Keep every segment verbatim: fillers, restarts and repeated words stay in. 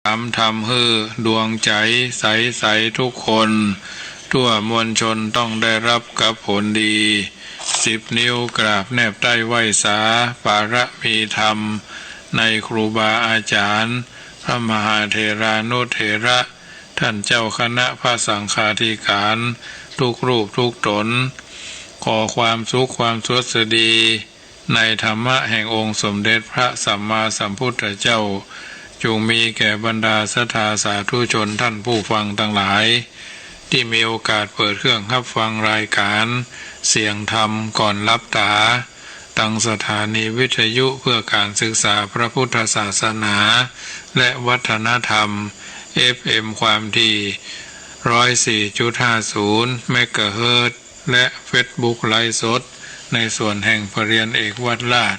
ามธรรมหื้อดวงใจ๋ใสๆ ทุกคน ทั่วมวลชนต้องได้ฮับกับผลดี สิบนิ้วกราบแนบใต้ไหว้สา ปารมีธรรม ในครูบาอาจ๋ารย์ พระมหาเถรานุเถระ ต้านเจ้าคณะพระสังฆาธิการ ทุกรูปทุกต๋น ขอความสุขความสวัสดี ในธรรมะแห่งองค์สมเด็จพระสัมมาสัมพุทธเจ้า จงมีแก่บรรดาศรัทธาสาธุชนต้านผู้ฟังตังหลาย ตี้มีโอกาสเปิดเครื่องฮับฟังรายก๋านเสียงธรรมก่อนหลับต๋า ตังสถานีวิทยุเพื่อการศึกษาพระพุทธศาสนา และวัฒนธรรม เอฟเอ็ม ความถี่ ร้อยสี่จุดห้าศูนย์ เมกะเฮิรตซ์ และเฟซบุ๊กไลฟ์สด ในส่วนแห่งปะเรียนเอกวัดราช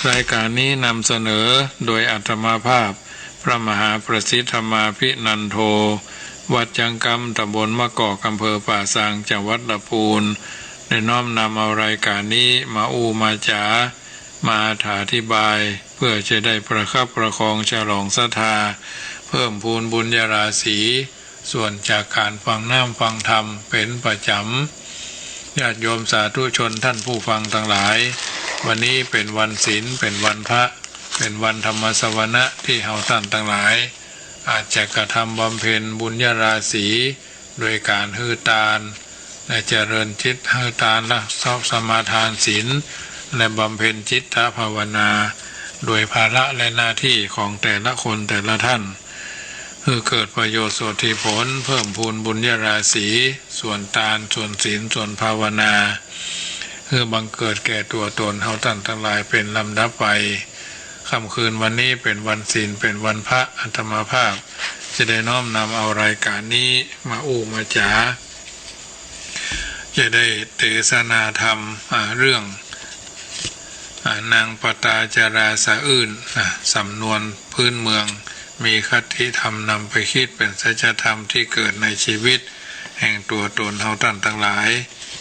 รายก๋านนี้นำเสนอโดยอาตมาภาพ พระมหาประสิทธิ์ธรรมาภินันโท วัดจังกำ ต๋ำบลมะกอก อำเภอป่าซาง จังหวัดละปูน ได้น้อมนำเอารายก๋านนี้มาอู้มาจ๋า มาอธิบาย เพื่อจะได้ประคับประคองฉลองศรัทธา เพิ่มพูนบุญญาราศี ส่วนจากก๋านฟังน้ำฟังธรรมเป๋นประจ๋ำ ญาติโยมสาธุชนต้านผู้ฟังตังหลาย วันนี้เป๋นวันศีล เป๋นวันพระ เป๋นวันธรรมสวนะ ตี้เฮาต้านตังหลาย อาจจะกระทำบำเพ็ญบุญญาราศี โดยก๋านหื้อตาน และเจริญจิตหื้อตาน และสมาทานศีล และบำเพ็ญจิตตภาวนา โดยภาระและหน้าตี้ของแต่ละคนแต่ละต้าน หื้อเกิดประโยชน์โสตถีผล เพิ่มพูนบุญญาราศี ส่วนตาน ส่วนศีล ส่วนภาวนา หื้อบังเกิดแก่ตั๋วต๋นเฮาต้านตังหลายเป๋นลำดับไป ค่ำคืนวันนี้เป๋นวันศีล เป๋นวันพระ อาตมาภาพจะได้น้อมนำเอารายก๋านนี้มาอู้มาจ๋า จะได้เตสนาธรรม อ่า เรื่อง อ่า นางปตาจาราสะอื้น อ่า สำนวนพื้นเมือง มีคติธรรมนำไปคิด เป๋นสัจธรรมตี้เกิดในชีวิตแห่งตั๋วต๋นเฮาต้านตังหลาย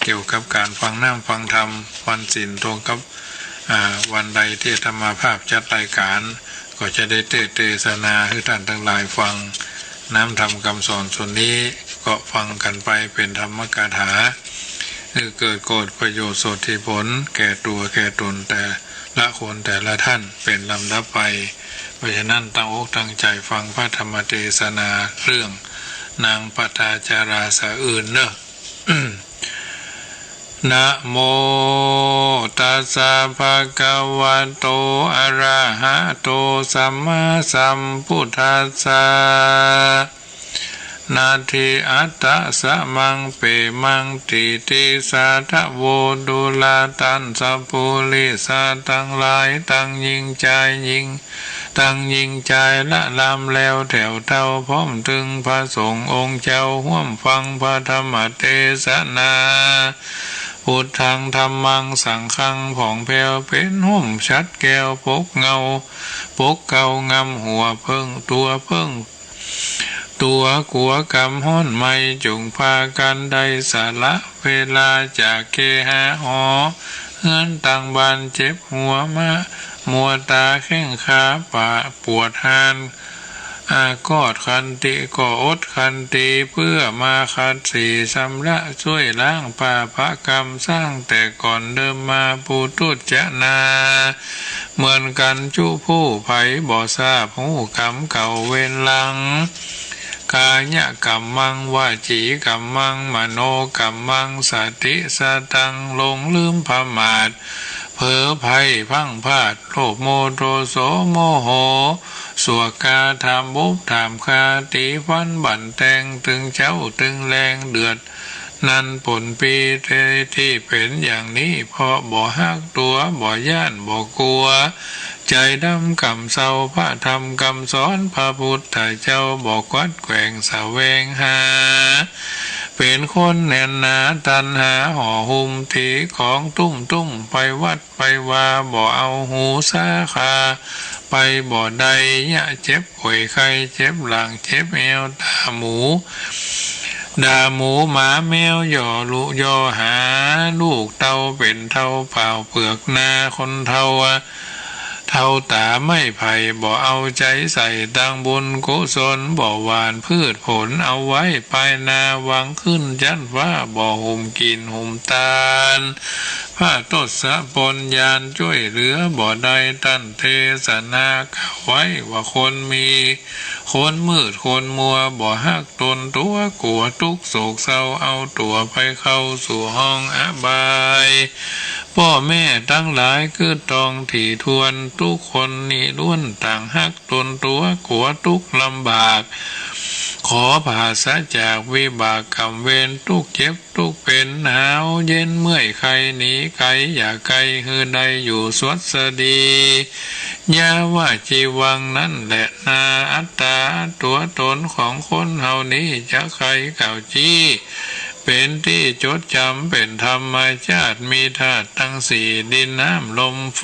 เกี่ยวกับก๋านฟังน้ำฟังธรรม วันศีลตรงกับ อ่า วันใดตี้อาตมาภาพจัดรายก๋าน ก็จะได้เตสนาหื้อต้านตังหลายฟัง น้ำธรรมกำสอนส่วนนี้ ก็ฟังกั๋นไปเป๋นธรรมกถา หื้อเกิดโกฏประโยชน์โสตถีผล แก่ตั๋วแก่ต๋นแต่ละคนแต่ละต้านเป๋นลำดับไป เพราะฉะนั้นตั้งอกตั้งใจ๋ฟังพระธรรมเตสนาเรื่องนางปตาจาราสะอื้นเน่อ นะโมตัสสะภะคะวะโต อะระหะโต สัมมาสัมพุทธัสสะ นัตถิอัตถะสะมัง เปมัง ติติสาทะโว ดูราตัสสะ ปูริสะตังหลาย ตังญิงจายญิง ตังญิงจายละลำแล้วแถวเต้า พร้อมตึงพระสงฆ์องค์เจ้า ฮ่วมฟังพระธรรมเตสนา พุทธังธัมมังสังฆัง ผ่องแผ้วเป๋นฮ่มฉัตรแก้ว ปกเงา ปกเกล้างำหัวเปิ้ง ตั๋วเปิ้ง ตั๋วกั๋วกำฮ้อนไหม้ จุ่งพากั๋นได้สละเวลา จากเกหาหอเฮือนตังบ้าน เจ็บหัวมา มัวตาแข้งขา ปะปวดฮาน อากอดขันติ ก็อดขันติ เปื้อมาขัดสี ชำระ จ้วยล้าง ปาปะกรรม สร้างแต่ก่อนเดิมมา ปุถุชนา เหมือนกั๋นจุผู้ ใผบ่ทราบฮู้กรรมเก่าเวรหลัง กายะกัมมัง วจีกัมมัง มโนกัมมัง สติสตัง หลงลืมประมาท เผลอไพร่พลั้งพลาด โลภโมโทโสโมโห สวกาถามบุพถามคา ตี๋ฟันบั่นแตง ตึงเจ๊าตึงแลง เดือดนั้นปนปี้ ตี้เป๋นอย่างนี้ เพราะบ่ฮักตั๋ว บ่ย้านบ่กั๋ว ใจ๋ดำกำเซา พระธรรมกำสอน พระพุทธเจ้า บ่กวัดแกว่งแสวงหา เป๋นคนแน่นหนาตัณหา ห่อหุ้มตี๋ของตุ้มตุ้ม ไปวัดไปวา บ่เอาหูสาคา ไปบ่ได้ เยียะเจ็บป่วยไข้ เจ็บหลังเจ็บแอว ต๋าหมู ด่าหมูหมาแมว ย่อลุย่อหา ลูกเต้าเป๋นเต้าเปล่า เปือกหน้าคนเฒ่า ท เอาต๋าไม้ไผ่ บ่เอาใจ๋ใส่ ตังบุญกุศล บ่หว่านพืชผลเอาไว้ ปายนาหวังขึ้นจั๊นฟ้า บ่หุมกิ๋นหุมตาน พระทศพลยานจ้วยเหลือบ่ได้ ต้านเตสนากล่าวไว้ว่าคนมี คนมืดคนมัว บ่ฮักต๋นตั๋ว กั๋วตุ๊กข์โศกเศร้า เอาตั๋วไปเข้าสู่ห้องอบาย ป้อแม่ตังหลายกึ๊ดตองถี่ถ้วน ตุ๊กคนนี้ล้วนต่างฮักต๋นตั๋ว กั๋วตุ๊กข์ลำบาก ขอผาศจากวิบากกรรมเวร ตุ๊กข์เจ็บตุ๊กข์เป๋น หนาวเย็นเมื่อยไข้หนีไก๋ อย่าใก้ หื้อได้อยู่สวัสดี ยาวจีวัง นั้นแหละนา อัตตาตั๋วต๋นของคนเฮานี้ จะใค่กล่าวจี้ เป๋นตี้จดจ๋ำ เป๋นธรรมชาติ มีธาตุตังสี่ ดินน้ำลมไฟ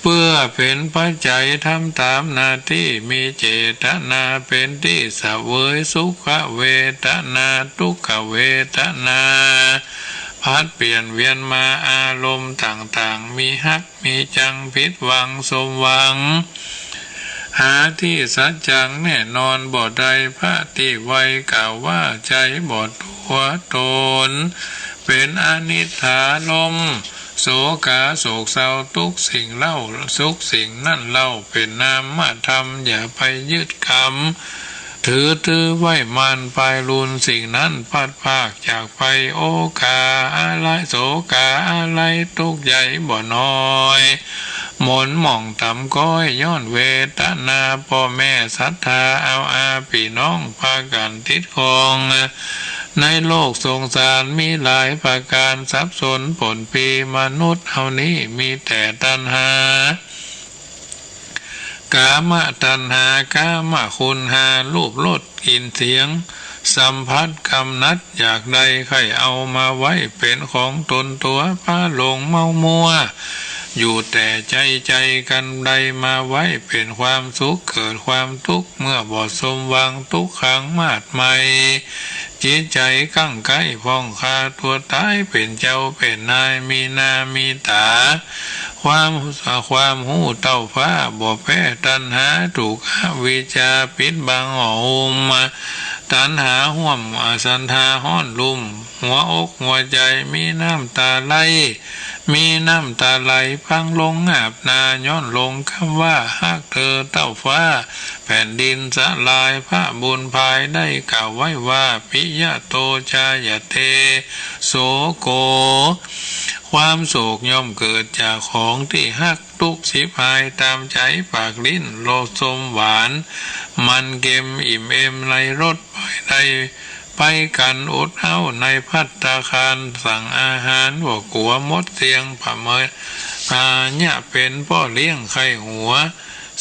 เปื้อเป๋นปัจจัยทำต๋ามหน้าตี้ มีเจตนาเป๋นตี้เสวย สุขเวทนา ทุกขเวทนา ผลัดเปลี่ยนเวียนมา อารมณ์ต่างๆ มีฮัก มีจัง ผิดหวัง สมหวัง หาตี้สัจจังแน่นอนบ่ได้ พระตี้ไหว้กล่าวว่าใจ๋บ่ตั๋วต๋น เป๋นอนิจจารมณ์ โศกาโศกเศร้า ตุ๊กสิ่งเล่า ตุ๊กสิ่งนั้นเล่า เป๋นนามธรรม อย่าไปยึดกำ ถือตื้อไหว้มั่น ปายลูนสิ่งนั้น พลัดพรากจากไป โอกาอะไร โศกาอะไร ตุ๊กข์ใหญ่บ่น้อย หม่นหมองต่ำก้อย ย้อนเวทนา ป้อแม่ศรัทธา เอาอาปี้น้อง ปากั๋นติดข้อง ในโลกสงสาร มีหลายประก๋าน สับสนปนปี้ มนุษย์เฮานี้ มีแต่ตัณหา กามตัณหา กามคุณห้า รูปรสกลิ่นเสียง สัมผัสกำหนัด อยากได้ใค่เอามาไว้ เป๋นของต๋นตั๋ว พาหลงเมามัว อยู่แต่ใจ๋ ใจ๋กั๋นได้มาไว้ เป๋นความสุข เกิดความตุ๊กข์ เมื่อบ่สมหวัง ตุ๊กขังมาดไหม้ จิตใจ๋กั้งใก๊ พ่องฆ่าตั๋วต๋าย เป๋นเจ้าเป๋นนาย มีหน้ามีต๋า ความ ความฮู้เต้าฟ้า บ่แป๊ตัณหา ถูกอวิชชาปิดบังห่อหุ้ม ตัณหาฮ่วม อสันทาฮ้อนลุ่ม หัวอกหัวใจ๋ มีน้ำต๋าไหล มีน้ำต๋าไหล พังลงอาบหน้า ย้อนลงกำว่า ฮักเธอเต้าฟ้า แผ่นดินสลาย พระบุญพายได้กล่าวไว้ว่า ปิยะโต จายะเต โสโก ความโศกย่อมเกิดจากของตี้ฮัก ตุ๊กข์ฉิบหายต๋ามใจ๋ ปากลิ้นรสส้มหวาน มันเก็มอิ่มเอมในรส บ่ได้ไปกั๋นอดเอา ในภัตตาคาร สั่งอาหารบ่กั๋ว หมดเสี้ยง ผะเมิน พาเยียะเป๋นป้อเลี้ยง ใค่หัว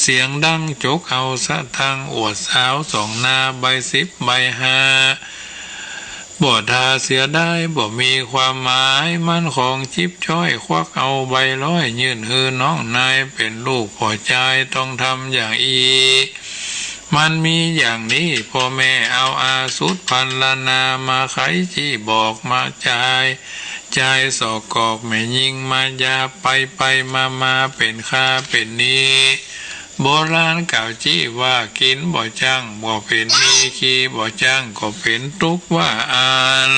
เสียงดังจกเอาสะตังค์ อวดสาวส่องหน้า ใบสิบใบห้า บ่ทาเสียดาย บ่มีความหมาย มันของจิ๊บจ้อย ควักเอาใบร้อย ยื่นหื้อน้องนาย เป๋นลูกป้อจาย ต้องทำอย่างอี้ มันมีอย่างนี้ ป้อแม่เอาอาสุธพรรณนา มาไขจี้บอกมาจ่าย จ่ายสอกกอกแม่ญิงมายา ไปไปมามา เป๋นค่าเป๋นหนี้ โบราณกล่าวจี้ว่า กิ๋นบ่จั้ง บ่เป๋นหนี้ ขี่บ่จั้ง ก็เป๋นตุ๊กข์ว่าอั้น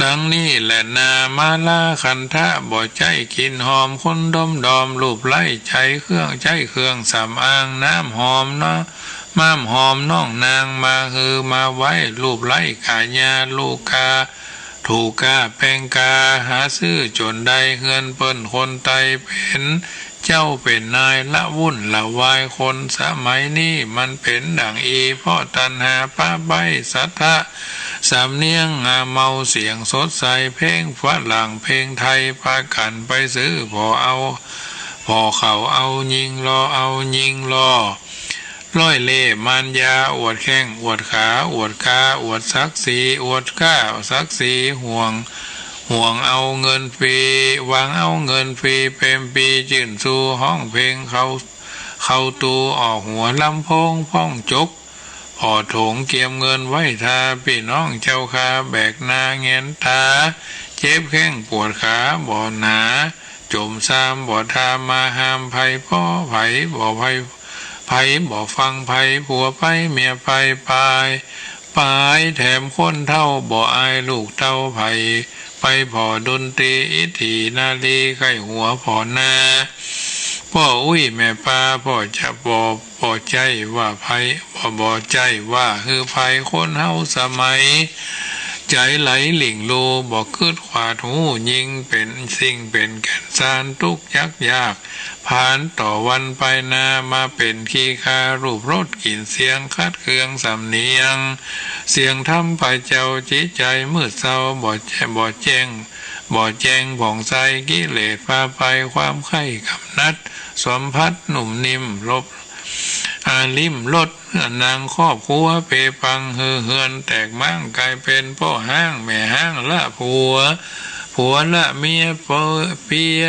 ดังนี้แหละนา มาลาขันธะ บ่ใจ้กลิ่นหอม คนดมดอม ลูบไล้ใจ๊เครื่อง ใจ๊เครื่องสำอาง น้ำหอมเนาะ น้ำหอมน้องนาง มาหื้อมาไว้ ลูบไล้ก๋ายา ลูกกา ถูกกาแป้งกา หาซื้อจ๋นได้ เฮือนเปิ้นคนไต้ เป๋นเจ้าเป๋นนาย ละวุ่นละวาย คนสมัยนี้ มันเป๋นดั่งอี้ เพราะตัณหาป๊าใบ้ สัทธะ สำเนียงงาเมา เสียงสดใส เพลงฝรั่ง เพลงไทย ปากั๋นไปซื้อ ผ่อเอา ผ่อเขาเอาญิงหล่อ เอาญิงหล่อ ล่อยเล่ห์มารยา อวดแข้ง อวดขา อวดกา อวดศักดิ์ศรี อวดกล้าศักดิ์ศรี ห่วง ห่วงเอาเงินฟรี หวังเอาเงินฟรี เปมปี จื้นซู่ ฮ้องเพลงเข้า เข้าตูออกหัวลำโพง พ่องจก ผ่อโถงเกียมเงินไว้ทา ปี้น้องเจ้าข้า แบกหน้าแงนต๋า เจ เจ็บแข้งปวดขาบ่หนา จ๋มซามบ่ทามมาห้ามใผ เพราะใผบ่ใผ ใผบ่ฟังใผ ผัวไปเมียไป ปาย ปายแถมคนเฒ่าบ่อายลูกเต้าใผ ไปผ่อดนตรีอิทธินารีใค่หัวผ่อหน้า ป้ออุ๊ยแม่ปา ป้อจะบ่ บ่ใจ้ว่าใผ บ่ บ่ใจ้ว่าหื้อใผ คนเฮาสมัย ใจ๋ไหลหลิ่งลู่ บ่กึ๊ดขวาดฮู้ยิ่ง เป๋นสิ่งเป๋นแก่นสาร ตุ๊กยักยาก ผานต่อวันไปนา มาเป๋นขี้คา รูปรสกลิ่นเสียง ขัดเคืองสำเนียง เสียงธรรมพระเจ้า จิตใจ๋มืดเศร้า บ่แจ้ง บ่แจ้ง บ่แจ้งผ่องใส กิเลสพาไป ความใค่กำหนัด สัมผัสนุ่มนิ่ม ลบ อา ลิ้มรส นางครอบครัวเปปัง หื้อเฮือนแตกม้าง ก๋ายเป๋นป้อฮ้างแม่ฮ้าง ละผัว ผัวละเมีย เป เปีย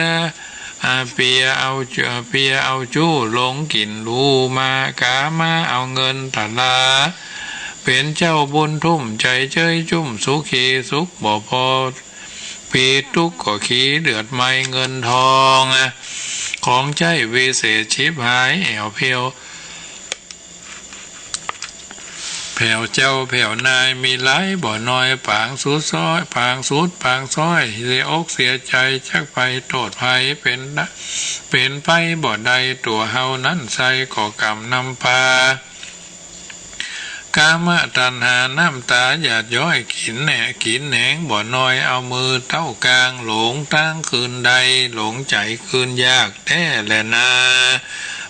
อา เปียเอา เปียเอาจู้ หลงกิ๋นหรูมา ก๋ามาเอาเงินต๋ารา เป๋นเจ้าบุญทุ่ม ใจ๋เจ๊ยจุ้มสุขี สุขบ่ปอ ปีตุ๊กข์ก็ขี เดือดไหม้เงินทอง ของใจ๊วิเศษฉิบหาย แอ่วเผียว แผวเจ้าแผวนายมีหลายบ่น้อย ปางสุดซอย ปางสุดปางซอย เสียอกเสียใจ๋ จักไปโต้ษใผ เป๋น เป๋นไปบ่ได้ ตั๋วเฮานั้นใส่ ก็กำนำปา กามตัณหาน้ำต๋าหยาดย้อย กิ๋นแหน กิ๋นแหนงบ่น้อย เอามือเต้ากาง หลงตางคืนได้ หลงใจ๋คืนยากแต๊แลนา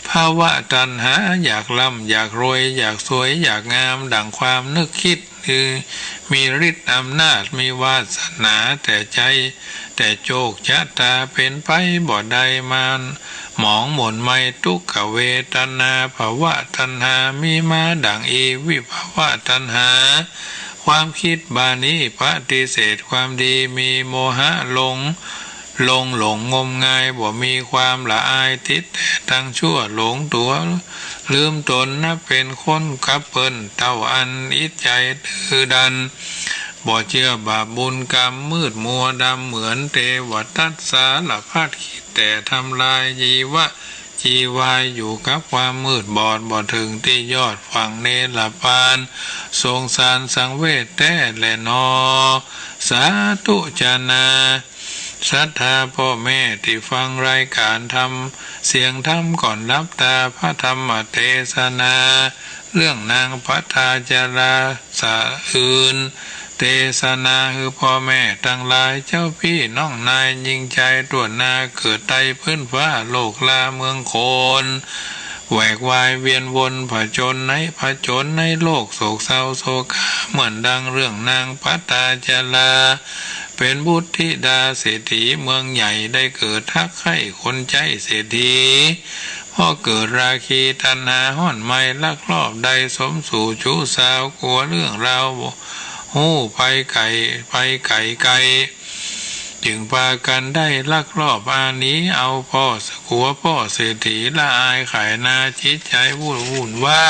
ภวตัณหาอยากร่ำอยากรวย อยากสวยอยากงาม ดั่งความนึกคิด คือมีฤทธิ์อำนาจ มีวาสนา แต่ใจ๋ แต่โจคจะต๋า เป๋นไปบ่ได้ มานหมองหม่นไหม้ ตุ๊กขเวทนา ภวตัณหามีมาดั่งอี้ วิภวตัณหา ความคิดบ่านี้ ปฏิเสธความดี มีโมหะหลง หลง หลงงมงาย บ่มีความละอาย ติดแต่ตังชั่ว หลงตั๋ว ลืมต๋น นับเป๋นคนกับเปิ้น เต้าอั้นอิจใจ๋ดื้อดัน บ่เจื้อบาปบุญกรรม มืดมัวดำเหมือนเทวทัต สารพัดคิดแต่ทำลาย ชีวะ ชีวายอยู่กับความมืดบอด บ่เถิงตี้ยอดฝั่งเนรปาน สงสารสังเวชแต๊แลนอ สาธุจานา ศรัทธาป้อแม่ตี้ฟังรายก๋านธรรม เสียงธรรมก่อนหลับต๋า พระธรรมเตสนา เรื่องนางปตาจารา สะอืน เตสนาหื้อป้อแม่ตังหลาย เจ้าปี้น้องนายยิ่งใจ๋ ต้วนนาเกิดไต่ปื๊นฟ้า โลกลาเมืองคน แหวกว่ายเวียนวน ผจญใน ผจญในโลกโศกเศร้าโศกา เหมือนดังเรื่องนางปตาจารา เป๋นบุตรธิดาเศรษฐีเมืองใหญ่ ได้เกิดฮักใค่คนใจ๊เศรษฐี เพราะเกิดราคีตัณหาฮ้อนไหม้ ลักลอบได้สมสู่ชู้สาว กั๋วเรื่องราวบ่ฮู้ไปไก๋ ไปไก๋ไก๋ จึงปากั๋นได้ลักลอบอาหนี เอาป้อ กั๋วป้อเศรษฐีละอายขายนา จิตใจ๋วุ่นวุ่นว้า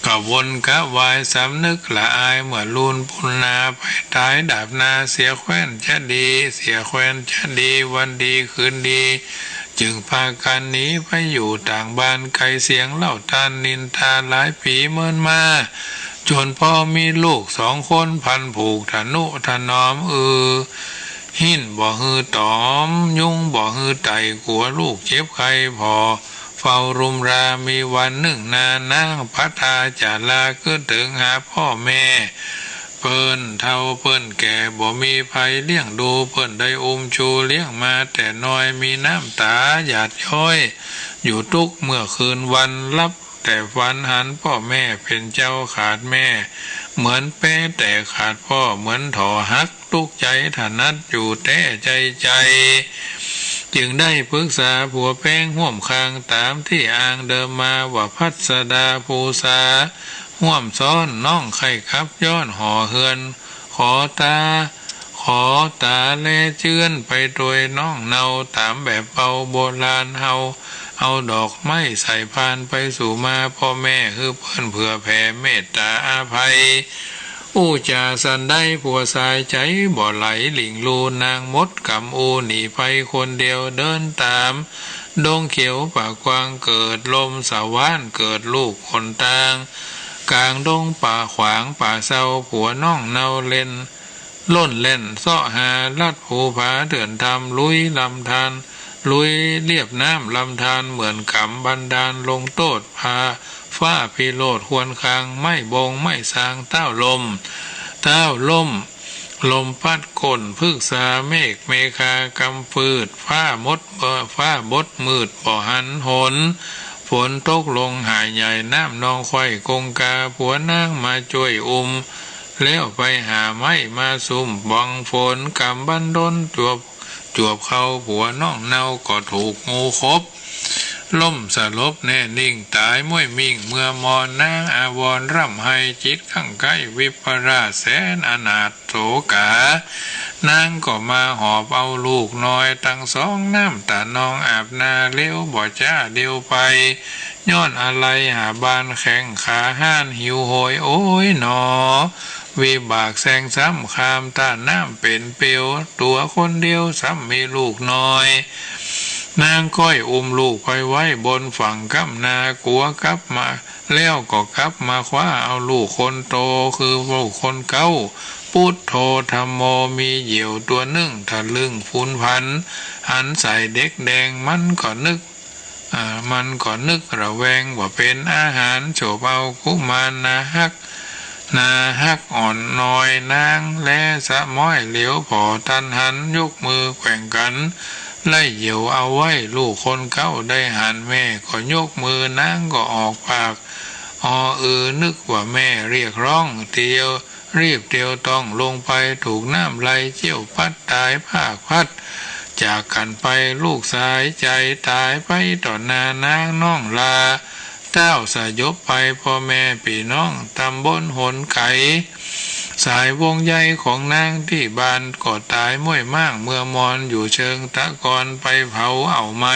กระวนกระวาย สำนึกละอาย เมื่อลูนปูนนา ไปต๋ายดาบนา เสียแคว้นจะดี เสียแคว้นจะดี วันดีคืนดี จึงปากั๋นหนีไปอยู่ต่างบ้านไก๋ เสียงเล่าต้านนินทาหลายปี๋เมินมา จ๋นปอมีลูกสองคน พลันผูกทะนุถนอม อือหิ้นบ่หื้อต๋อม ยุงบ่หื้อไต่ กั๋วลูกเจ็บไข้ ผ่อเฝ้ารุมรา มีวันนึ่งนา นางปตาจารา กึ๊ดเถิงหาป้อแม่ เปิ้นเฒ่าเปิ้นแก่ บ่มีใผเลี้ยงดู เปิ้นได้อุ้มชูเลี้ยงมาแต่น้อย มีน้ำต๋าหยาดย้อย อยู่ตุ๊กเมื่อคืนวัน หลับแต่ฝันหันป้อแม่เป๋นเจ้า ขาดแม่เหมือนแป๊ แต่ขาดป้อเหมือนถ่อหัก ตุ๊กข์ใจ๋ถนัดอยู่แต๊ใจ๋ใจ๋ จึงได้ปึกษาผัวแป้งฮ่วมข้าง ต๋ามตี้อ้างเดิมมา ว่าพัสดาภูษา ฮ่วมซ้อนน้องใค่กลับย้อนหอเฮือน ขอต๋า ขอต๋าแลเจื้อนไปตวยน้องเนา ต๋ามแบบเบาโบราณเฮา เอาดอกไม้ใส่พานไปสู่มา ป้อแม่หื้อเปิ้นเผื่อแผ่เมตต๋าอาภัย อู้จ๋าสันใด ผัวสายใจ๋บ่ไหล หลิ่งลู่นางหมดก๋ำ อู้หนีไปคนเดียว เดินต๋ามดงเขียวป่ากว้าง เกิดลมสะว้าน เกิดลูกคนต่าง ก๋างดงป่าขวางป่าเซา ผัวน้องเนาเล่น ล่นแล่นเซาะหา ลัดภูผาเถื่อนถ้ำ ลุยลำธาร ลุยเลียบน้ำลำธาร เหมือนก๋ำบันดาล ลงโต้ษฟ้า ฟ้าพิโรธควรคาง ไม้บงไม้ซาง เต้าล่ม เต้าล่ม ลมพัดก้นพฤกษา เมฆเมฆากำฟืด ฟ้าหมด เอ่อ ฟ้าบดมืดบ่หันหน ฝนตกลงหายใหญ่ น้ำนองไขว่กงกา ผัวนางมาจ้วยอุ้ม แล้วไปหาไม้มาสุมบังฝน ก๋ำบันดนจวบ จวบเข้า ผัวน้องเนาก็ถูกงูขบ ล้มสลบแน่นิ่ง ต๋ายม้วยมิ่งเมือมอน นางอาวรณ์ร่ำไห้ จิตคั้งใคร่วิปราช แสนอนาถโศกา นางก็มาหอบเอาลูกน้อยตังสอง น้ำต๋านองอาบหน้า เลี้ยวบ่จ๊าเลี้ยวไป ย้อนอาลัยหาบ้าน แข้งขาฮ้านหิวโหย โอ๊ยหนอ วิบากแซงซ้ำ ข้ามต้านน้ำเป๋นเปียว ตั๋วคนเดียวซ้ำมีลูกน้อย นางก้อยอุ้มลูกไปไว้บนฝั่งก้ำนา กั๋วกลับมา แล้วก็กลับมาคว้าเอาลูกคนโต คือลูกคนเก๊า ปุทโธธัมโม มีเหยี่ยวตั๋วนึ่ง ทะลึ่งฝูนผัน หันใส่เด็กแดง มันก็นึก อ่า มันก็นึกระแวงว่าเป๋นอาหาร โฉบเอากุมารนาฮัก นาฮักอ่อนน้อย นางแลสะม้อย เหลียวผ่อตันหัน ยกมือแกว่งกั๋น ไล่เหยี่ยวเอาไว้ ลูกคนเก๊าได้หันแม่ก็ยกมือ นางก็ออกปาก อออือ นึกว่าแม่เรียกฮ้อง เตียว รีบเตียวต้องลงไป ถูกน้ำไหลเจี้ยวปั๊ด ต๋ายพรากพลัดจากกั๋นไป ลูกสายใจ๋ต๋ายไปต่อหน้านาง น้องลาเต้าสยบไป ป้อแม่ปี้น้องต๋ำบลหนไก๋ สายวงใยของนางตี้บ้านก็ต๋ายม้วยมาก เมือมอนอยู่เชิงตะกอน ไปเผาเอาไหม้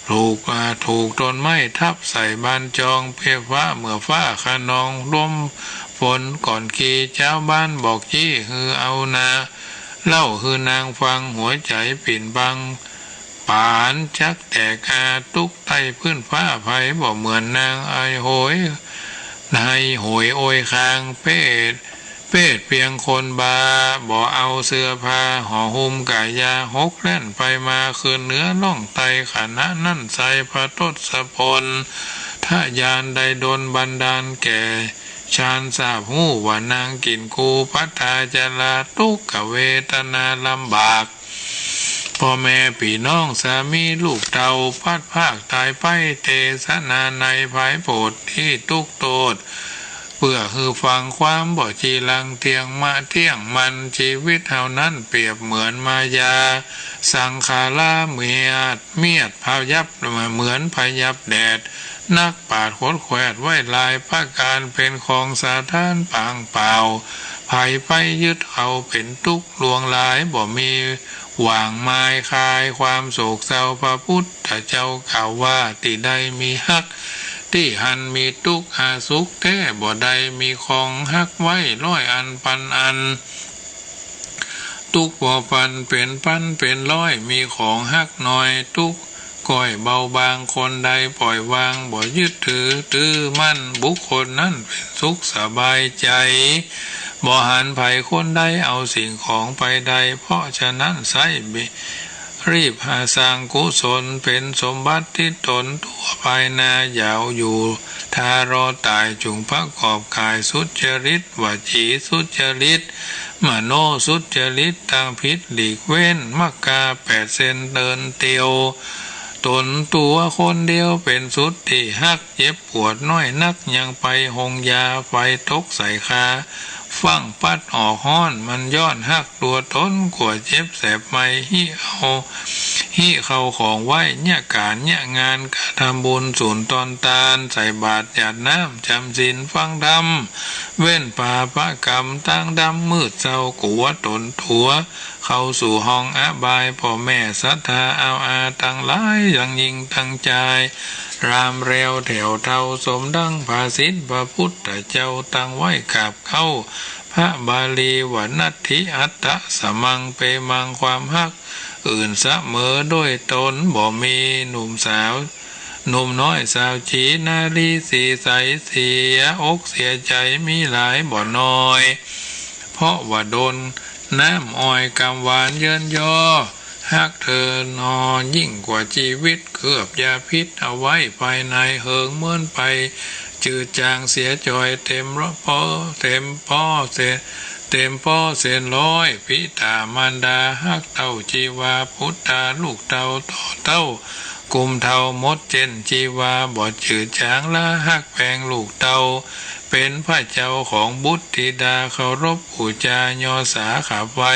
ถูก อ่า ถูกต้นไม้ทับใส่บ้านจอง เปียฟ้าเมื่อฟ้าคะนอง ลมฝนก่อนกี จาวบ้านบอกจี้หื้อเอานา เล่าหื้อนางฟัง หัวใจ๋ปิ่นบัง ป๋านจักแตกอา ตุ๊กใต้พื้นฟ้า ใผบ่เหมือนนาง ไอโหย ไอโหยโอยคาง เปรต เปรตเปียงคนบา บ่เอาเสื้อผ้า ห่อหุ้มก๋ายา หกแล่นไปมา ขึ้นเหนือล่องใต้ ขณะนั้นไส้พระทศพล ทะยานได้ดลบันดาลแก่ ฌานทราบฮู้ว่านางกิ๋นกู พระตาจารา ตุ๊กขเวทนาลำบาก ป้อแม่ปี้น้อง สามีลูกเต้า พลัดพรากต๋ายไป เตสนาในภายโผด ตี้ตุ๊กโตษ เปื้อหื้อฟังความ บ่จีรังเตี้ยงมะเตี้ยงมั่น จีวิตเฮานั้นเปรียบเหมือนมายา สังขาราเมียด เมียดพยับ เหมือนพยับแดด นักปราชญ์ขดแขวดไว้หลายประก๋าน เป๋นของสถานปางเปล่า ใผไปยึดเอาเป๋นตุ๊กข์ลวงหลาย บ่มีหว่างมายคลายความโศกเศร้า พระพุทธเจ้ากล่าวว่า ตี้ใดมีฮัก ตี้หั้นมีตุ๊กข์ อาสุขแต๊ บ่ได้มีของฮักไว้ร้อยอันปันอัน ตุ๊กข์บ่ปันเป๋นปันเป๋นร้อย มีของฮักน้อย ตุ๊กข์ก้อยเบาบาง คนใดปล่อยวาง บ่ยึดถือตื้อมั่น บุคคลนั้นเป๋นสุขสบายใจ๋ บ่หันใผคนใดเอาสิ่งของไปได้ เพราะฉะนั้นไส้ รีบหาสร้างกุศล เป๋นสมบัติติดต๋น ตั๋วภายหน้า อย่าอยู่ทารอต๋าย จุ่งประกอบก๋ายสุจริต วจีสุจริต มโนสุจริต ตังผิดหลีกเว้น มัคคาแปดเส้นเดินเตียว ต๋นตั๋วคนเดียวเป๋นสุดตี้ฮัก เจ็บปวดน้อยนัก ยังไปโฮงยา ไฟตกใส่คา ฟั่งปั๊ดออกฮ้อน มันย้อนฮัก ตั๋วต๋นกั๋วเจ็บแสบไหม้ หิเอา หิเข้าของไหว้ เยียะก๋านเยียะงาน กระทำบุญสูนตอนตาน ใส่บาตรหยาดน้ำ จ๋ำศีลฟังธรรม เว้นปาปะกรรม ตางดำมืดเศร้า กั๋วต๋นตั๋วเข้าสู่ห้องอบาย ป้อแม่ศรัทธาเอาอาตังหลาย ตังญิงตังจาย รามแรวแถวเท่า สมดังภาษิตพระพุทธเจ้า ตังไหว้กราบเก้า พระบาลีว่า นัตถิอัตถะสมังเปมัง ความฮักอื่นเสมอด้วยตนบ่มี หนุ่มสาว หนุ่มน้อยสาวจี๋ นารีสีใส เสียอกเสียใจ๋มีหลายบ่น้อย เพราะว่าโดนน้ำอ้อยกำหวานเยินยอ ฮักเธอหนอยิ่งกว่าจีวิต เคลือบยาพิษเอาไว้ภายใน เหิงเหมือนไปจืดจางเสียจ่อย เต็มป้อ เต็มป้อเสน เต็มป้อเสนร้อย ปิต๋ามารดาฮักเต้าจีวา ปุตตาลูกเต้าต่อเต้า กุมเฒ่าหมดเจ้นจีวา บ่จืดจางละฮักแปงลูกเต้า เป๋นพระเจ้าของบุตรธิดา เคารพปู๋จายอสาขาบไหว้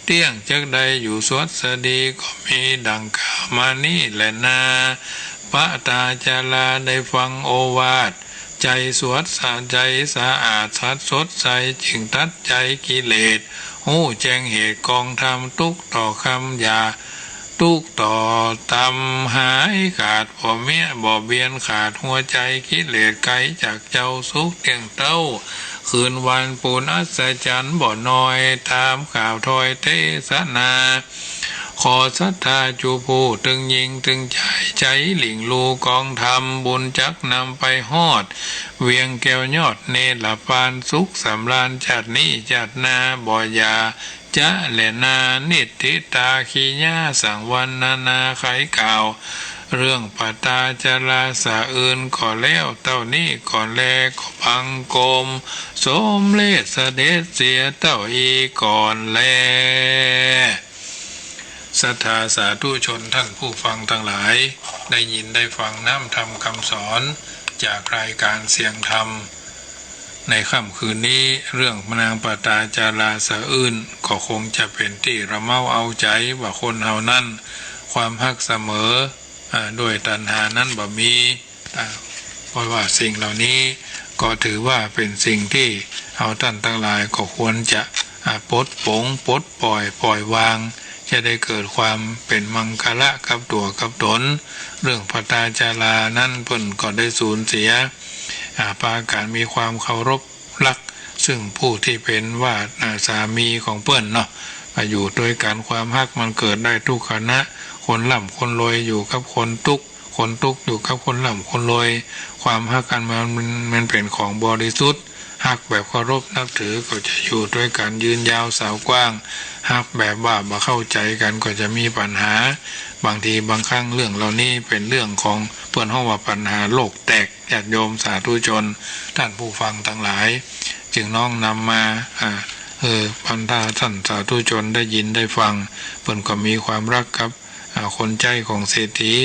เตี้ยงจักได้อยู่สวัสดี ก็มีดังกล่าวมานี้แลนา ปตาจาราได้ฟังโอวาท ใจ๋สวัส ใจ๋สะอาดสัตย์สดใส จึงตัดใจ๋กิเลส ฮู้แจ้งเหตุกองธรรม ตุ๊กต่อคำหยาบ ตุ๊กต่อตำหายขาด บ่เมีย บ่เบียนขาดหัวใจ๋ กิเลสไกลจากเจ้า สุขเตี้ยงเต้า คืนวันปูนอัศจรรย์บ่น้อย ต๋ามกล่าวถ้อยเตสนา ขอศรัทธาจุผู้ตึงยิงตึงใจ๋ ใจ๋หลิ่งลู่กองธรรม บุญจักนำไปฮอด เวียงแก้วยอดเนรปาน สุขสำราญจาตินี้จาติหน้า บ่อย่าจะแลนา นิทธิตาขียา สังวรรณนาไขกล่าว เรื่องปตาจาราสะอื่นก็แล้วเต้านี้ก่อนแล ก็บังคมสมเร็จเสด็จเสียเต้าอี้ก่อนแล ศรัทธาสาธุชนท่านผู้ฟังทั้งหลาย ได้ยินได้ฟังน้ำธรรมคำสอนจากรายการเสียงธรรม ในค่ำคืนนี้ เรื่องนางปตาจาราสะอื่น ก็คงจะเป๋นตี้ระเมาเอาใจ๋ว่าคนเฮานั้น ความฮักเสมอ อ่า ด้วยตัณหานั้นบ่มี อ่า เพราะว่าสิ่งเหล่านี้ก็ถือว่าเป๋นสิ่งที่เฮาต้านตังหลายก็ควรจะ อ่า ปลดปลง ปลดปล่อย ปล่อยวาง จะได้เกิดความเป๋นมังคละกับตั๋วกับต๋น เรื่องปตาจารานั้นเปิ้นก็ได้สูญเสีย อ่า ปากั๋นมีความเคารพ รัก ซึ่งผู้ตี้เป๋นว่า อ่า สามีของเปิ้นเนาะ มาอยู่ตวยกั๋น ความฮักมันเกิดได้กู้ขณะ คนร่ำคนรวยอยู่กับคนตุ๊ก คนตุ๊กอยู่กับคนร่ำคนรวย ความฮักอันมัน มัน มันเป๋นของบริสุทธิ์ ฮักแบบเคารพนับถือก็จะอยู่ตวยกั๋นยืนยาวสาวกว้าง ฮักแบบว่าบ่เข้าใจ๋กั๋นก็จะมีปัญหา บางทีบางครั้งเรื่องเหล่านี้เป๋นเรื่องของเปิ้นฮ้องว่าปัญหาโลกแตก ญาติโยมสาธุชน ต้านผู้ฟังตังหลาย จึงน้อมนำมา อ่า เออ บรรดาต้านสาธุชนได้ยินได้ฟัง เปิ้นก็มีความฮักกับ อ่า คนใจ๊ของเศรษฐี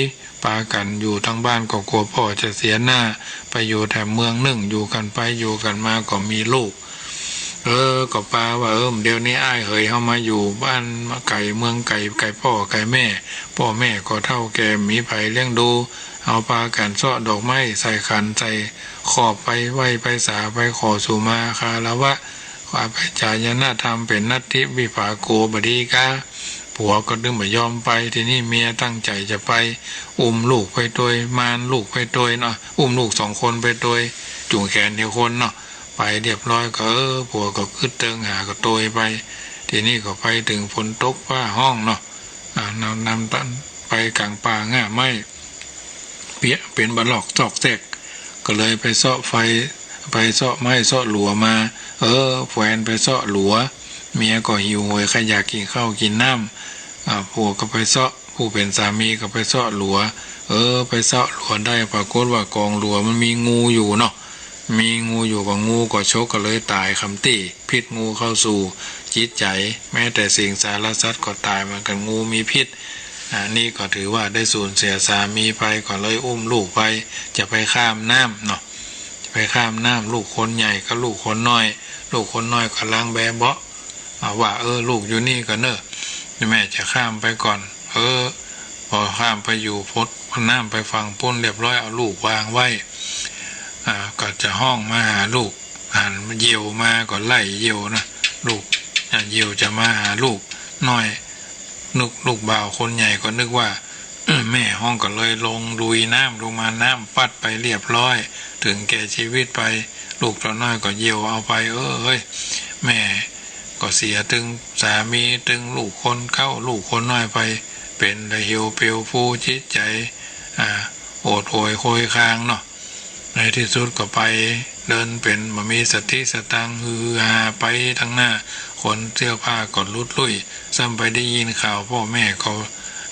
ปากั๋นอยู่ตังบ้านก็กั๋วป้อจะเสียหน้า ไปอยู่แถมเมืองนึ่ง อยู่กั๋นไปอยู่กั๋นมาก็มีลูก เออ ก็ปาว่า เออ เดี๋ยวนี้อ้ายเหยเฮามาอยู่บ้านไก๋เมืองไก๋ ไก๋ป้อไก๋แม่ ป้อแม่ก็เฒ่าแก่ บ่มีใผเลี้ยงดู เฮาปากั๋นเซาะดอกไม้ใส่ขันใส่ขอบไปไหว้ไปสาไปขอสุมาคารวะ ขอไปจายนธรรมเป๋นนัตถิวิภาโก บ่ดีกา ผัวก็ตึงบ่ยอมไป ทีนี้เมียตั้งใจ๋จะไป อุ้มลูกไปตวย มานลูกไปตวยเนาะ อุ้มลูกสองคนไปตวย จู๋แขนเดียวคนเนาะ ไปเรียบร้อยก็ เออ ผัวก็กึ๊ดเติงหาก็ตวยไป ทีนี้ก็ไปเถิงฝนตกฟ้าฮ้องเนาะ อ่า นำ นำตันไปก๋างป่าง่าไม้ เปียะเป๋นบ่าลอกซอกแซก ก็เลยไปเซาะไฟ ไปเซาะไม้เซาะหลัวมา เออ แฟนไปเซาะหลัว เมียก็หิวโหยใค่อยากกิ๋นข้าวกิ๋นน้ำ อ่า ผัวก็ไปเซาะ ผู้เป๋นสามีก็ไปเซาะหลัว เออ ไปเซาะหลัวได้ ปรากฏว่ากองหลัวมันมีงูอยู่เนาะ มีงูอยู่ ก็งูก็ฉกก็เลยต๋าย คำตี้พิษงูเข้าสู่จิตใจ๋ แม้แต่สิงสารสัตว์ก็ต๋ายเหมือนกั๋น งูมีพิษ อ่า นี่ก็ถือว่าได้สูญเสียสามีไป ก็เลยอุ้มลูกไป จะไปข้ามน้ำเนาะ จะไปข้ามน้ำ ลูกคนใหญ่กับลูกคนน้อย ลูกคนน้อยก็ลังแบเบาะ อ่า ว่า เออ ลูกอยู่นี่ก่อนเน่อ แม่จะข้ามไปก่อน เออ พอข้ามไปอยู่พ้นน้ำไปฝั่งปู๊นเรียบร้อย เอาลูกวางไว้ อ่า ก็จะฮ้องมาหาลูก หันเหยี่ยวมาก็ไล่เหยี่ยวนะ ลูก อ่า เหยี่ยวจะมาหาลูกน้อย นึก ลูกบ่าวคนใหญ่ก็นึกว่า แม่ฮ้องก็เลยลงลุยน้ำลงมา น้ำปั๊ดไปเรียบร้อย เถิงแก่จีวิตไป ลูกตั๋วน้อยก็เหยี่ยวเอาไป เออ เฮ้ย แม่ก็เสียตึงสามี ตึงลูกคนเก๊า ลูกคนน้อยไป เป๋นละเหี่ยวเปลวฟู จิตใจ๋ อ่า โอดโอยโคยคางเนาะ ในตี้สุดก็ไปเดินเป๋นบ่มีสติสตังค์ ฮือฮาไปตังหน้า ขนเสื้อผ้าก็หลุดลุ่ย ซ้ำไปได้ยินข่าวป้อแม่เขา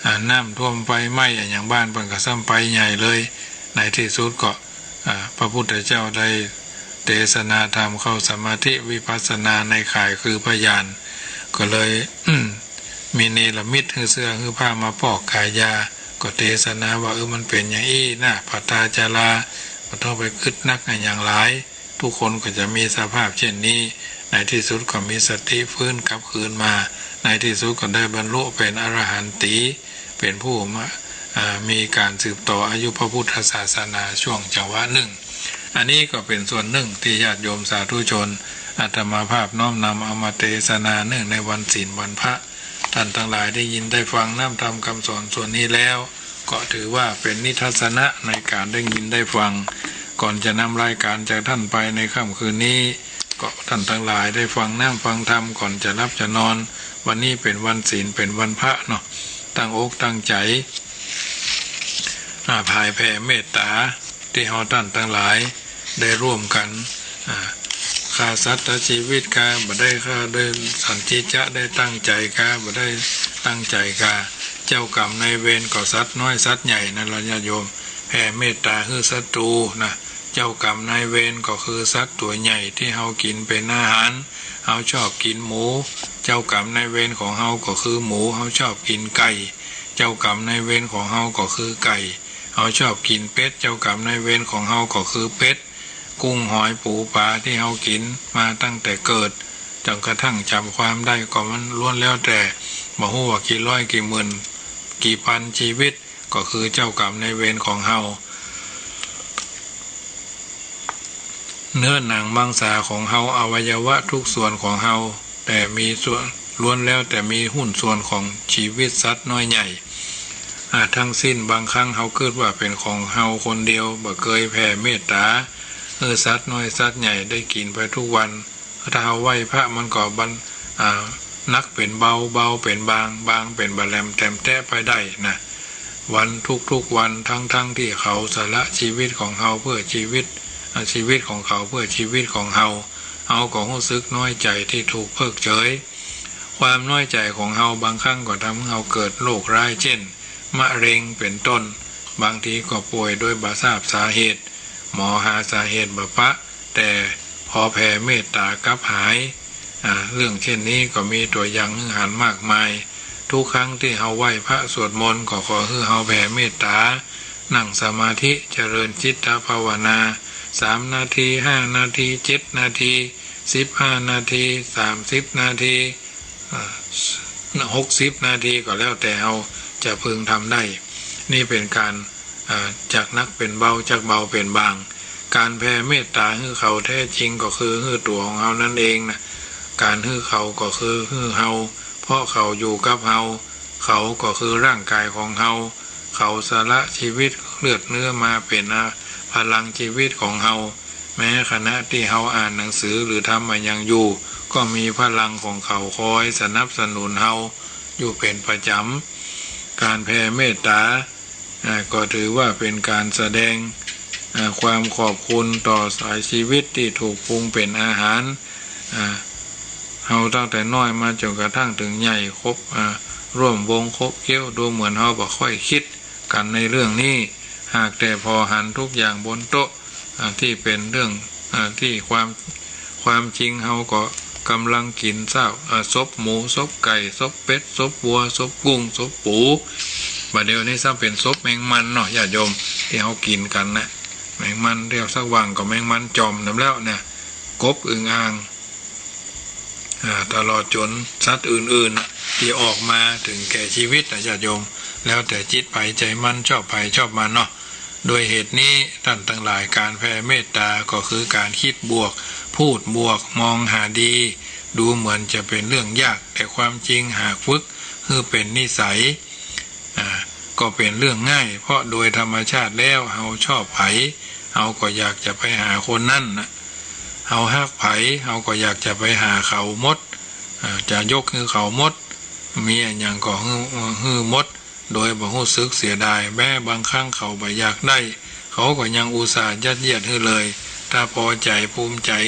อ่า น้ำท่วมไฟไหม้อะหยังบ้านเปิ้นก็ซ้ำไปใหญ่เลย ในตี้สุดก็ อ่า พระพุทธเจ้าได้เตสนาธรรมเข้าสมาธิวิปัสสนาในข่ายคือพยาน ก็เลย อืม มีเนรมิตหื้อเสื้อหื้อผ้ามาปอกขายยา ก็เตสนาว่า เออ มันเป๋นอย่างอี้นะ ผะตาจารา บ่ต้องไปกึ๊ดนักอะหยังหลาย ทุกคนก็จะมีสภาพเช่นนี้ ในตี้สุดก็มีสติฟื้นกลับคืนมา ในตี้สุดก็ได้บรรลุเป๋นอรหันตี เป๋นผู้มา อ่า มีก๋านสืบต่ออายุพระพุทธศาสนาช่วงจังหวะนึ่ง อันนี้ก็เป๋นส่วนนึ่งตี้ญาติโยมสาธุชน อาตมาภาพน้อมนำเอามาเตสนาเนื่องในวันศีลวันพระ ต้านตังหลายได้ยินได้ฟังน้ำธรรมกำสอนส่วนนี้แล้ว ก็ถือว่าเป๋นนิทัศนะในก๋านได้ยินได้ฟัง ก่อนจะนำรายก๋านจากต้านไปในค่ำคืนนี้ ก็ต้านตังหลายได้ฟังน้ำฟังธรรมก่อนจะหลับจะนอน วันนี้เป๋นวันศีล เป๋นวันพระเนาะ ตั้งอกตั้งใจ๋ อ่า ผายแผ่เมตต๋า ตี้เฮาต้านตังหลายได้ร่วมกั๋น อ่า ฆ่าสัตว์ตัดชีวิตกา บ่ได้ฆ่า ได้สันทิจะ ได้ตั้งใจ๋กา บ่ได้ตั้งใจ๋กา เจ้ากรรมนายเวรก็สัตว์น้อยสัตว์ใหญ่นั่นละญาติโยม แผ่เมตต๋าหื้อศัตรูนะ เจ้ากรรมนายเวรก็คือสัตว์ตั๋วใหญ่ตี้เฮากิ๋นเป๋นอาหาร เฮาชอบกิ๋นหมู เจ้ากรรมนายเวรของเฮาก็คือหมู เฮาชอบกิ๋นไก่ เจ้ากรรมนายเวรของเฮาก็คือไก่ เฮาชอบกิ๋นเป็ด เจ้ากรรมนายเวรของเฮาก็คือเป็ด กุ้งหอยปูปลาตี้เฮากิ๋นมาตั้งแต่เกิด จ๋นกระทั่งจ๋ำความได้ ก็มันล้วนแล้วแต่ บ่ฮู้ว่ากี่ร้อยกี่หมื่นกี่พันชีวิต ก็คือเจ้ากรรมนายเวรของเฮา เนื้อหนังมังสาของเฮา อวัยวะทุกส่วนของเฮา แต่มีส่วน ล้วนแล้วแต่มีหุ้นส่วนของชีวิตสัตว์น้อยใหญ่ อ่า ทั้งสิ้น บางครั้งเฮากึ๊ดว่าเป๋นของเฮาคนเดียว บ่เกยแผ่เมตต๋าหื้อสัตว์น้อยสัตว์ใหญ่ได้กิ๋นไปทุกวัน ถ้าเฮาไหว้พระมันก็บัน อ่า หนักเป๋นเบา เบาเป๋นบาง บางเป๋นบ่าแหลมแถมแต๊ไปได้นะ วันทุกๆวัน ทั้งๆที่เขาสละชีวิตของเฮาเพื่อชีวิต อ่า ชีวิตของเขาเพื่อชีวิตของเฮา เฮาก็ฮู้สึกน้อยใจ๋ตี้ถูกเพิกเฉย ความน้อยใจ๋ของเฮาบางครั้งก็ทำหื้อเฮาเกิดโรคร้าย เจ้น มะเร็งเป๋นต้น บางทีก็ป่วยโดยบ่ทราบสาเหตุ หมอหาสาเหตุบ่ปะ แต่พอแผ่เมตต๋ากลับหาย อ่า เรื่องเช่นนี้ก็มีตั๋วอย่างหื้อหันมากมาย ทุกครั้งตี้เฮาไหว้พระสวดมนต์ก็ขอหื้อเฮาแผ่เมตต๋า นั่งสมาธิเจริญจิตตภาวนา สามนาที ห้านาที เจ็ดนาที สิบห้านาที สามสิบนาที อ่า หกสิบนาที ก็แล้วแต่เฮาจะพึงทำได้ นี่เป๋นก๋าน อ่า จากหนักเป๋นเบา จากเบาเป๋นบาง ก๋านแผ่เมตต๋าหื้อเขาแท้จริงก็คือหื้อตั๋วของเฮานั่นเองนะ ก๋านหื้อเขาก็คือหื้อเฮา เพราะเขาอยู่กับเฮา เขาก็คือร่างก๋ายของเฮา เขาสละชีวิตเลือดเนื้อมาเป๋น อ่า พลังชีวิตของเฮา แม้ขณะตี้เฮาอ่านหนังสือหรือทำอะหยังอยู่ ก็มีพลังของเขาคอยสนับสนุนเฮาอยู่เป๋นประจ๋ำ ก๋านแผ่เมตต๋า อ่า ก็ถือว่าเป๋นก๋านแสดง อ่า ความขอบคุณต่อสายชีวิตตี้ถูกปรุงเป๋นอาหาร อ่า เฮาตั้งแต่น้อยมาจ๋นกระทั่งเถิงใหญ่ คบ อ่า ร่วมวงคบเคี้ยว ดูเหมือนเฮาบ่ค่อยกึ๊ดกั๋นในเรื่องนี้ หากแต่ผ่อหันทุกอย่างบนโต๊ะ อ่า ตี้เป๋นเรื่อง อ่า ตี้ความ ความจริงเฮาก็ก่ำลังกิ๋นซาก อ่า ศพหมู ศพไก่ ศพเป็ด ศพวัว ศพกุ้ง ศพปู บ่าเดี่ยวนี้ซ้ำเป๋นศพแมงมันเนาะ ญาติโยม ตี้เฮากิ๋นกั๋นนะ แมงมัน เรียกสักว่างก็แมงมันจ่อมนำแล้วนะ กบ อึ่งอ่าง อ่า ตลอดจ๋นสัตว์อื่นๆ ตี้ออกมาเถิงแก่ชีวิตนะ ญาติโยม แล้วแต่จิตใผใจ๋มัน ชอบใผชอบมันเนาะ ด้วยเหตุนี้ต้านตังหลาย ก๋านแผ่เมตต๋าก็คือก๋านกึ๊ดบวก พูดบวก มองหาดี ดูเหมือนจะเป๋นเรื่องยาก แต่ความจริงหากฝึกหื้อเป๋นนิสัย อ่า ก็เป๋นเรื่องง่าย เพราะโดยธรรมชาติแล้วเฮาชอบใผ เฮาก็อยากจะไปหาคนนั้นนะ เฮาฮักใผ เฮาก็อยากจะไปหาเขาหมด อ่า จะยกหื้อเขาหมด มีอะหยังก็หื้อ หื้อหมด โดยบ่ฮู้สึกเสียดาย แม้บางครั้งเขาบ่อยากได้ เขาก็ยังอุตส่าห์ยัดเยียดหื้อเลย ถ้าปอใจ๋ภูมิใจ๋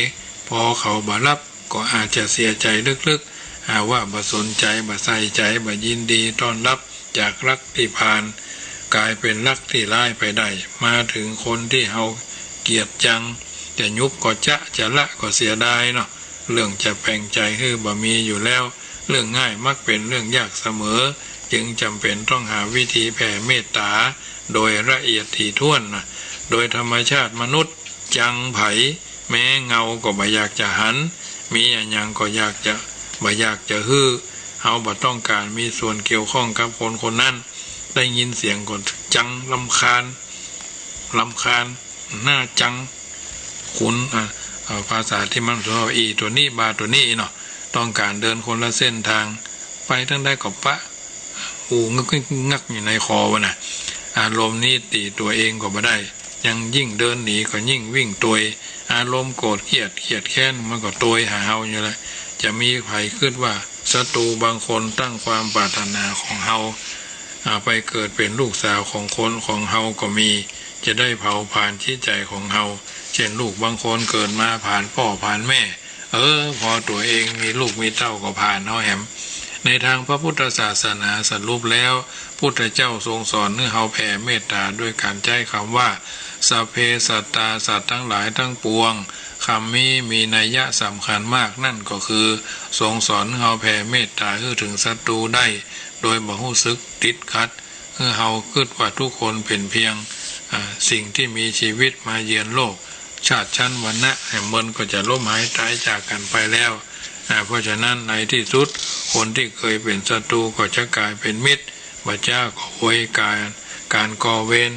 ปอเขาบ่ฮับ ก็อาจจะเสียใจ๋ลึกๆ หากว่าบ่สนใจ๋ บ่ใส่ใจ๋ บ่ยินดีต้อนฮับ จากฮักตี้ผ่าน ก๋ายเป๋นฮักตี้ฮ้ายไปได้ มาเถิงคนตี้เฮาเกลียดจัง จะหยุบก็จ๊ะ จะละก็เสียดายเนาะ เรื่องจะแป๋งใจ๋หื้อบ่มีอยู่แล้ว เรื่องง่ายมักเป๋นเรื่องยากเสมอ จึงจ๋ำเป๋นต้องหาวิธีแผ่เมตต๋าโดยละเอียดถี่ถ้วนนะ โดยธรรมชาติมนุษย์จังใผ แม้เงาก็บ่อยากจะหัน มีอะหยังก็อยากจะ บ่อยากจะหื้อ เฮาบ่ต้องก๋านมีส่วนเกี่ยวข้องกับคนคนนั้น ได้ยินเสียงก็จัง รำคาญ รำคาญ หน้าจัง ขุน อ่ะ เอาภาษาตี้มันสุภาพ อี่ตั๋วนี้ บ่าตั๋วนี้เนาะ ต้องก๋านเดินคนละเส้นตาง ไปตางใดก็ปะ หูงึกงึกงักอยู่ในคอวะน่ะ อารมณ์นี้ตี้ตั๋วเองก็บ่ได้ ยังยิ่งเดินหนีก็ยิ่งวิ่งตวย อารมณ์โกรธเกลียด เกลียดแค้นมันก็ตวยหาเฮาอยู่แหละ จะมีใผกึ๊ดว่าศัตรูบางคนตั้งความปรารถนาของเฮา อ่า ไปเกิดเป๋นลูกสาวของคนของเฮาก็มี จะได้เผาผลาญจิตใจ๋ของเฮา เช่นลูกบางคนเกิดมาผลาญป้อผลาญแม่ เออ พอตั๋วเองมีลูกมีเต้าก็ผลาญเฮาแหม ในตางพระพุทธศาสนาสรุปแล้ว พุทธเจ้าทรงสอนหื้อเฮาแผ่เมตต๋าด้วยก๋านใจ๊กำว่า สัพเพสัตตา สัตว์ตังหลายตังปวง กำนี้มีนัยยะสำคัญมาก นั้นก็คือ ทรงสอนหื้อเฮาแผ่เมตต๋าหื้อเถิงศัตรูได้ โดยบ่ฮู้สึกติดขัด หื้อเฮากึ๊ดว่าทุกคนเป๋นเพียง อ่า สิ่งตี้มีจีวิตมาเยือนโลก ชาติชั้นวรรณะแหมมันก็จะล้มหายต๋ายจากกั๋นไปแล้ว อ่า เพราะฉะนั้นในตี้สุด คนตี้เกยเป๋นศัตรูก็จะก๋ายเป๋นมิตร บ่าจ๊าก็อวยก๋าน ก๋านก่อเวร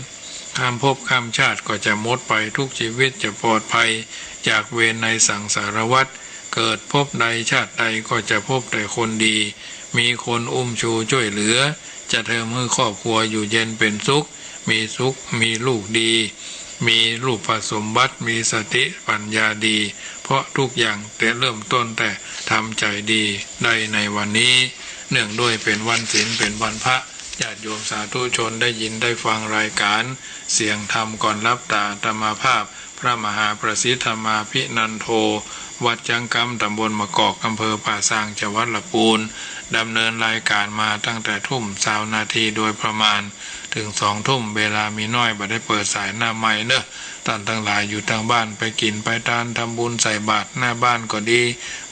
ข้ามภพข้ามชาติก็จะหมดไป ทุกจีวิตจะปลอดภัยจากเวรในสังสารวัฏ เกิดภพใดชาติใดก็จะพบแต่คนดี มีคนอุ้มชูจ้วยเหลือ จะเทิมหื้อครอบครัวอยู่เย็นเป๋นสุข มีสุข มีลูกดี มีรูปสมบัติ มีสติปัญญาดี เพราะทุกอย่างแต่เริ่มต้นแต่ทำใจ๋ดี ได้ในวันนี้ เนื่องด้วยเป๋นวันศีล เป๋นวันพระ ญาติโยมสาธุชนได้ยินได้ฟังรายก๋านเสียงธรรมก่อนฮับต๋า อาตมาภาพ พระมหาประสิทธิ์ธรรมาภินันโท วัดจังกำ ต๋ำบลมะกอก อำเภอป่าซาง จังหวัดละปูน ดำเนินรายก๋านมาตั้งแต่ทุ่มซาวนาทีโดยประมาณ เถิงสองทุ่ม เวลามีน้อย บ่ได้เปิดสายหน้าไมค์เน่อ ต้านตังหลายอยู่ตางบ้านไปกิ๋นไปตาน ทำบุญใส่บาตรหน้าบ้านก็ดี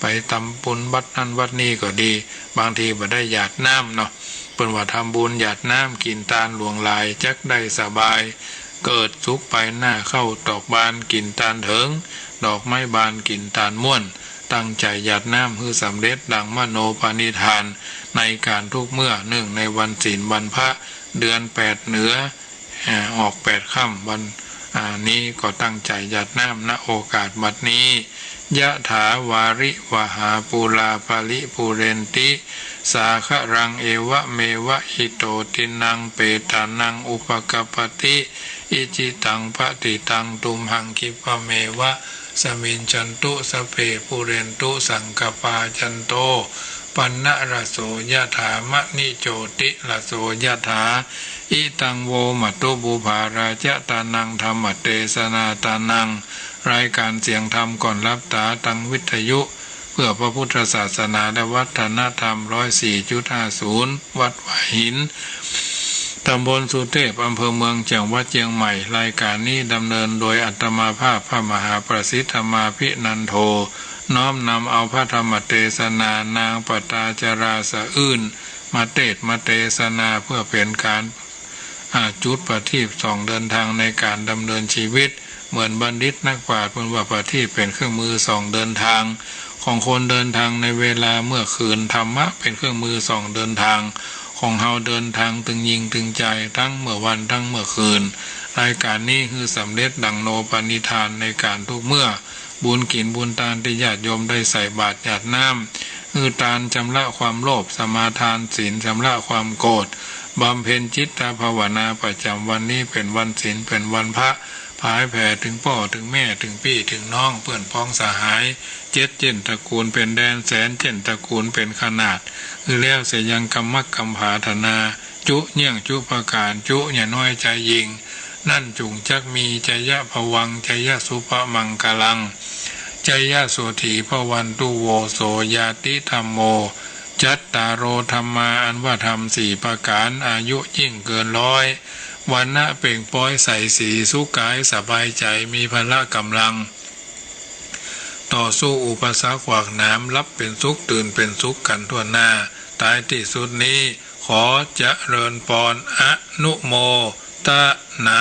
ไปทำบุญวัดนั้นวัดนี้ก็ดี บางทีบ่ได้หยาดน้ำเนาะ เปิ้นว่าทำบุญหยาดน้ำกิ๋นตานหลวงหลาย จักได้สบาย เกิดสุขไปหน้า ข้าวตอกบานกิ๋นตานเถิง ดอกไม้บานกิ๋นตานม่วน ตั้งใจ๋หยาดน้ำหื้อสำเร็จดังมโนปณิธาน ในก๋านทุกเมื่อ เนื่องในวันศีลวันพระ เดือนแปดเหนือ อ่า ออกแปดค่ำวัน อ่า นี้ก็ตั้งใจ๋หยาดน้ำ ณ โอกาสบัดนี้ ยะถาวาริวหาปูราปริปูเรนติ สาคะรัง เอวะเมวะ อิโตตินัง เปตานัง อุปกัปปติ อิจิตังปะติตัง ตุมหัง คิปะเมวะ สมิญจันตุ สัพเพ ปูเรนตุ สังกัปปา จันโต ปันนะระโส ยะถา มะณิโจติระโส ยะถา อิตัง โวมะตุ ปุพาราจะตานัง ธัมมะเตสนาตานัง รายก๋านเสียงธรรมก่อนฮับต๋าตางวิทยุ เพื่อพระพุทธศาสนาและวัฒนธรรม ร้อยสี่จุดห้าศูนย์ วัดวาหิน ตำบลสุเทพ อำเภอเมือง จังหวัดเจียงใหม่ รายก๋านนี้ดำเนินโดยอาตมาภาพ พระมหาประสิทธิ์ธรรมาภินันโท น้อมนำเอาพระธรรมเตสนา นางปตาจาราสะอื้น มาเตสน์มาเตสนา เพื่อเป๋นก๋าน อ่า จุดประทีปส่องเดินทางในก๋านดำเนินจีวิต เหมือนบัณฑิตนักปราชญ์เปิ้นว่าประทีปเป๋นเครื่องมือส่องเดินทาง ของคนเดินทางในเวลาเมื่อคืน ธรรมะเป๋นเครื่องมือส่องเดินทาง ของเฮาเดินทางตึงญิงตึงจาย ตึงเมื่อวันตึงเมื่อคืน รายก๋านนี้หื้อสำเร็จดังมโนปณิธานในก๋านทุกเมื่อ บุญกิ๋นบุญตานตี้ญาติโยมได้ใส่บาตรหยาดน้ำ หื้อตานชำระความโลภ สมาทานศีลชำระความโกรธ บำเพ็ญจิตตภาวนาประจ๋ำวันนี้ เป๋นวันศีล เป๋นวันพระ ผายแผ่เถิงป้อเถิงแม่ เถิงปี้เถิงน้อง เปื้อนพ้องสหาย เจ็ดเจ้นตระกูลเป๋นแดน แสนเจ้นตระกูลเป๋นขนาด อือแล้วเสียยังกำมักกำผาถนา จุเยี่ยงจุประก๋าน จุอย่าน้อยใจ๋ยิ่ง นั้นจุ่งจักมี จยะภวัง จยะสุภมังคลัง จยะโสถีภวันตุ โวโส ญาติธัมโม จัตตาโรธัมมา อันว่าธรรมสี่ประก๋าน อายุยิ่งเกินร้อย วรรณะเปล่งป๊อยใสสี สุขกายสบายใจ๋ มีพละก๋ำลัง ต่อสู้อุปสรรคขวากหนาม หลับเป๋นสุข ตื่นเป๋นสุขกั๋นทั่วหน้า ต๋ายตี้สุดนี้ ขอเจริญปอน อนุโมตนา